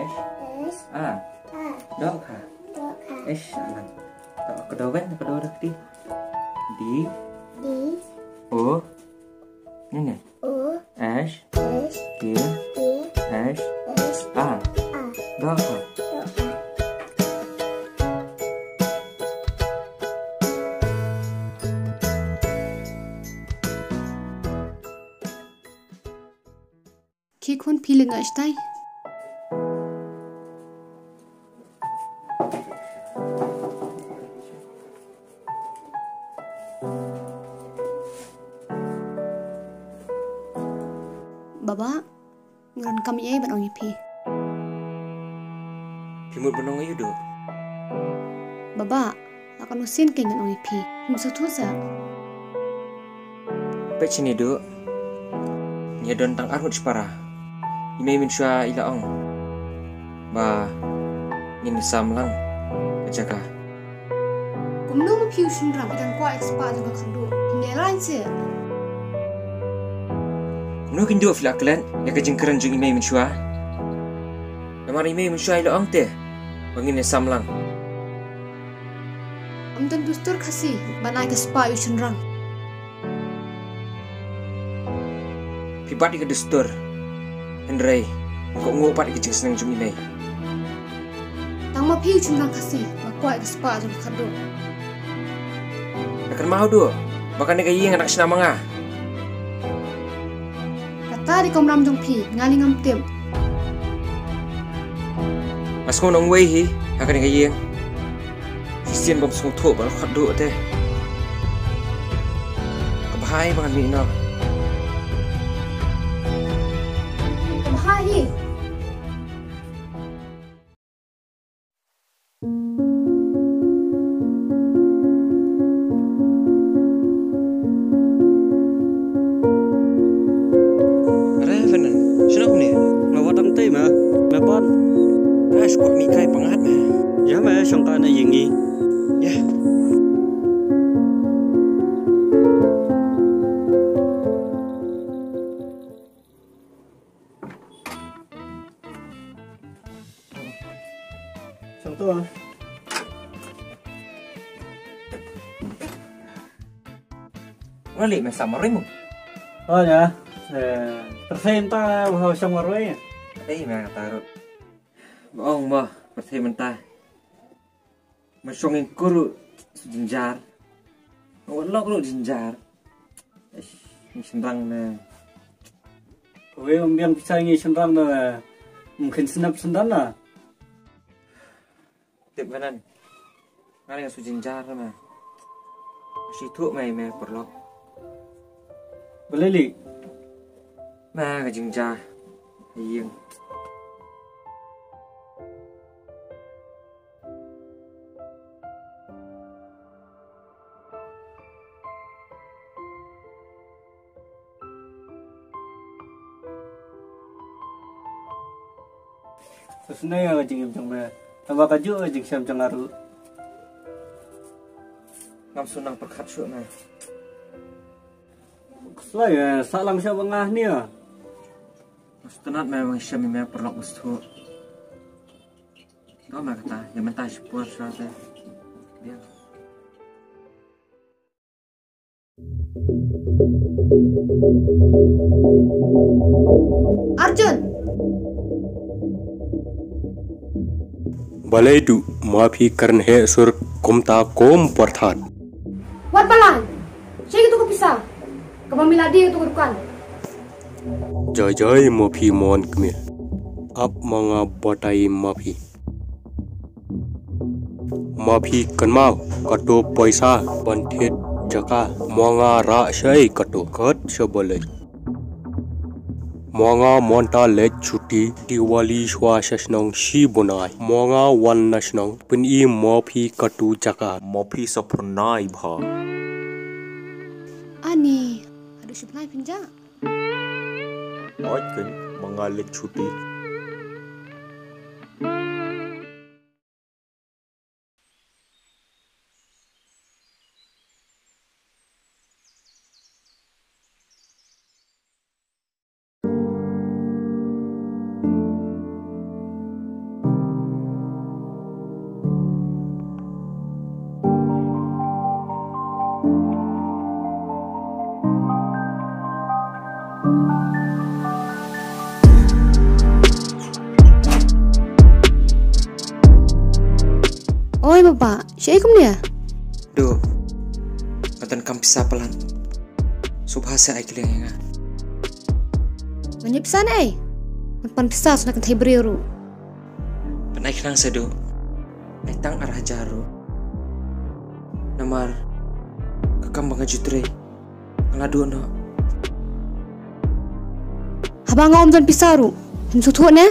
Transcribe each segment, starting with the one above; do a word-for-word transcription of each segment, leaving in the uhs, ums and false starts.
Esh. A. Dohkha. Esh, alang. Doh, kdo ben, kdo dah kti. Di. O. Nene. Esh. Ki. Esh. A. Dohkha. Ki khun phi leit noh shatai. Baba, nga donkam ei ei ban ong ïa phi. Phi mut ban ong aïu, Duh? Baba, la katno sien kein ngan ong ïa phi. Phim sngewthuh seh. Peit shane, Duh. Ngi don tang arngut shipara. I mei mynshuwa i la ong ba ngin ïa sam lang ka jaka. Kumno ma phi u shynrang phi dang kwah ïa ka spah jong ka khatduh? Phin ïalang seh. Kumno kin duh phi la klet ïa ka jingkren jong i mei mynshuwa? Namar i mei mynshuwa i la ong te ba ngin ïa sam lang. Ym don dustur Khasi ban ai ka spah ïa u shynrang. Phi bat ïa ka dustur, hynrei kohnguh pat ïa ka jingsneng jong i mei. Tang ma phi u shynrang Khasi ba kwah ïa ka spah jong ka khatduh. Nga kynmaw, Duh, ba kane ka ïing ka dang shna ma nga. Kata dei ka kamram jong phi, nga lei ngam tip. Nga sngew nongwei hi ha kane ka ïing. Shisien bym sngewthuh ba la khatduh te. Ka bha hi ba ngan mih noh. Ka bha hi. Are Venan, shano kumne? Nga wad tang tei ma, me pan. Nga shu kwah mih kai pyngngad ma. Ïa me shong ka na ïing ngi. Ïa. Shong to. Nga leh me sam marwei mo. Oh ïa. Eh, pyrthei mynta ba shong marwei. Ei, me kata ruh. Ba ong mo, pyrthei mynta. Me shong ïing kur ruh shu jynjar. Wat lok ruh jynjar. Eish, ngi shynrang ne. Wei, ym biang pisa ngi shynrang ne. Ym khin snap syndan na. Tip Venan. Nga dang shu jynjar ma. Shi thuh mai me paralok. Balei lei? Ma ka jingjia. Ïing. Sa sngewsih ïa ka jingim jong me. Tangba kajuh ka jingshem jong nga ruh. Ngam shu nang pyrkhat shuh me. Khuslai, eh, sah lang shuh ba nga hangne. Nga sngewtynnat me ba nga shem ïa me paralok ba sngewthuh. Ong ma kata, ïa mynta shipor shuwa te. Biang. Arjun! Balei Duh, ma phi kren heh sur kumta kum pyrthat? Wat balang! Shei katu ka pisa kaba me la die katu ka dukan. Jai jai ma phi mon kmie. Ap ma nga batai ma phi. Ma phi kynmaw, kato poisa ban thied jaka, ma nga rah shai kato, kat sha balei. Ma nga mynta leit shuti Diwali shuwa sha shnong shi bnai. Ma nga wan na shnong pyni ma phi katu jaka. Ma phi sa phyrnai bha. Ani, haduh shi bnai phin jah. Oi ken, ma nga leit shuti. Oi baba, shaei kumne? Duh, nga donkam pisa palat. Sngewbha sa ai kylliang ïa nga. Mynta pisa ne ei? Ngan pan pisa sa na ka kynthei briew ruh. Pynai khnang sa Duh. Ai tang ar hajar ruh. Namar ka kam ba nga ju trei, nga la duh noh. Haba nga ym don pisa ruh, phim sngewthuh ne?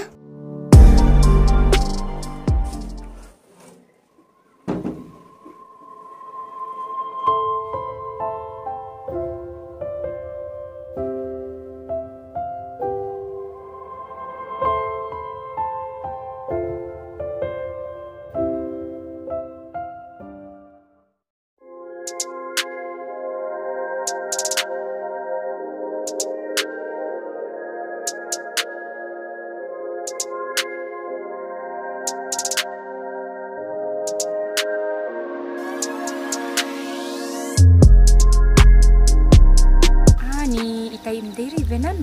Ani, ita im deri venan.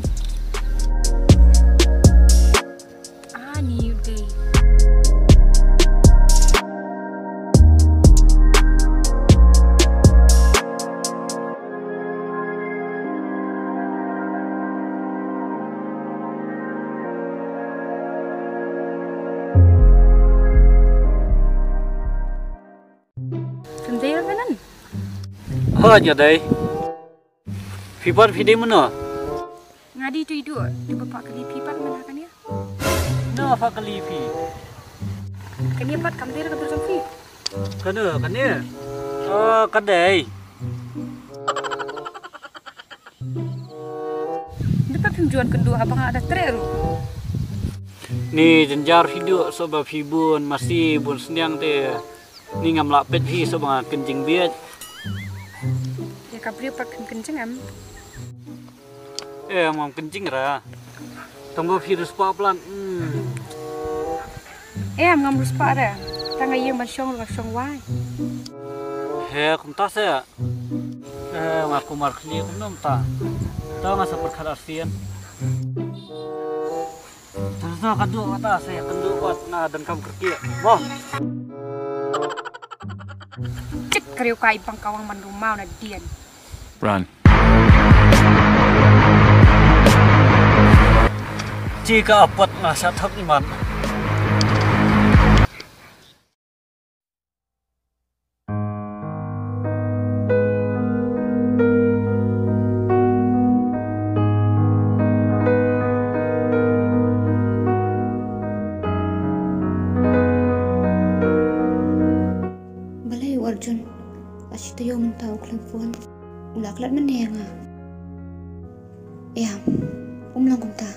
Ani, utai. Kam dei ïa ka nan? Hooid nga dei. Phi pat phi dei mano? Nga dei tu i Duh, tu ba pha kylli phi pat man ha kane. Na pha kylli phi? Kane pat kam dei ka dur jong phi. Kane, kane. Oh, ka dei. Nda pat phim ju wan kynduh haba nga la da treh ruh. Ni jynjar phi Duh, shuh ba phi bun masi bun sniang te. Ni ngam lah peit phi shuh ba nga kynjing bieit. Ïa ka briew pat phim kynjing em? Em, ngam kynjing ra. Tang ba phi riewspah palat. Hmm. Em, ngam riewspah re. Tang nga ïeng ban shong ruh nga shong wai. He, kumta se. Eh, nga kumar khlieh kumno mynta. Tang nga sa pyrkhat arsien. Tang sa ka duh kata se, ka duh wat na donkam kyrkieh. Mo. Chit ka riew kai pang kawang man rumau na dien. Run. Chi ka apot nga sa thok iman. Balei u Arjun la shi taïew mynta u khlem phone? U la klet mynne ïa nga? Ïa, um long kumta.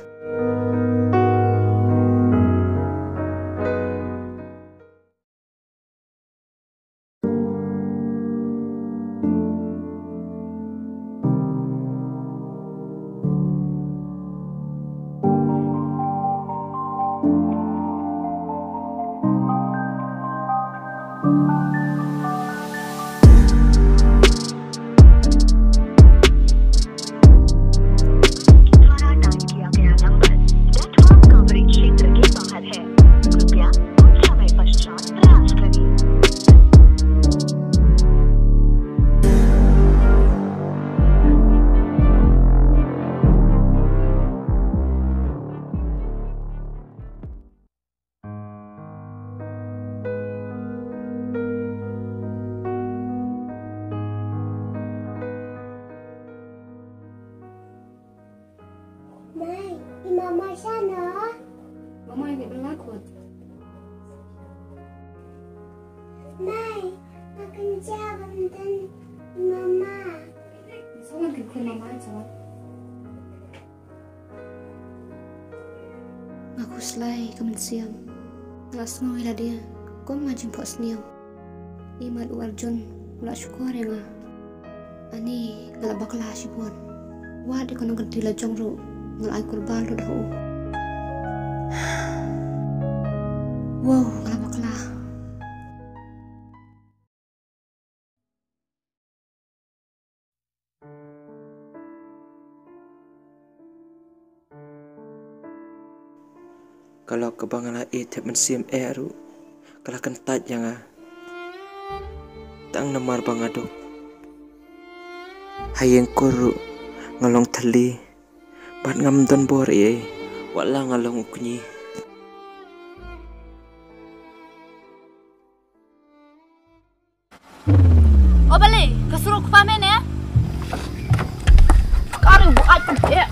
आपके द्वारा डायल किया गया नंबर नेटवर्क कवरेज क्षेत्र के बाहर है। कृपया कुछ समय पश्चात प्रयास करें। Mai, i mama shano? Mama ini bela kot. Mai, makan java ntan mama. Someone can call mama and someone. Nga khuslai ka mynsiem. Nga la sngew ïa lade kum nga jingphohsniew. Imat u Arjun u la shukor ïa nga. Ani nga la bakla shibun. Wat ïa ka nongkynti la jong ruh nga la ai kurbal ruh ha u. Wow, nga la bakla. Ka lok kaba nga la ïeit hep mynsiem eh ruh ka la kyntait ïa nga. Tang namar ba nga duk. Ha ïing kur ruh nga long thylli bad ngam don bor ei ei. Wat la nga long u kñi. O balei, ka sruk kpa mene? Ka ri bu ai pun te.